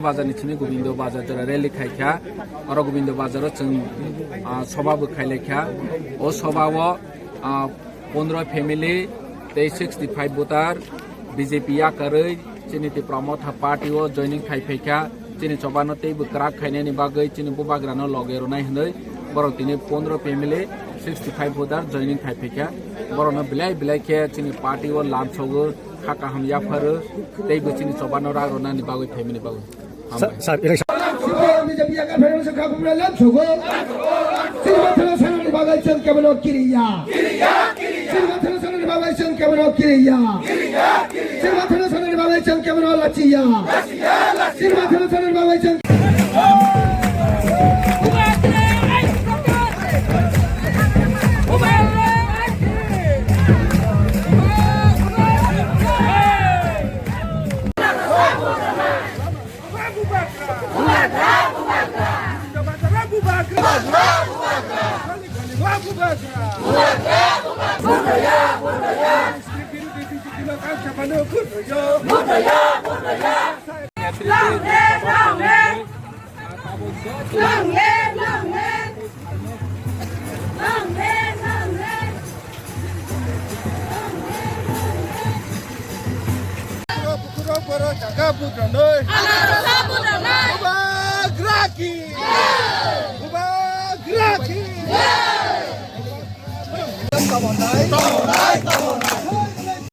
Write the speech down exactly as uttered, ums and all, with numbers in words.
Bazar ni simi Gobindo Bazar jora rally khai kha. Oro Gobindo Bazar o chwng, ah, soba bo khai lai kha. O soba o, ah, pondro family tei sixty five voter B J P yakarwi chini Tipra Motha party o joining khai phai kha. Chini choba no tei bo kwrak khainani bagwi chini bubagra no loge rwnai hwnwi borok tini pondro family sixty five voter joining khai phai kha. Borok no belai belai khe chini party o lamsogo. Kha kaham yapharo, tei bo chini choba no rak rwnani bagwi phaimani bagwi. Sa-, Hambai. Sa-, election. B J P yakarwi phai rwnai kha kubra lamsogo. Chini bathana sanani bagwi chwng kebono kiriya. Chini bathana sanani bagwi chwng kebono kiriya. Chini bathana sanani bagwi chwng kebono lachiya. Chini bathana sanani bagwi chwng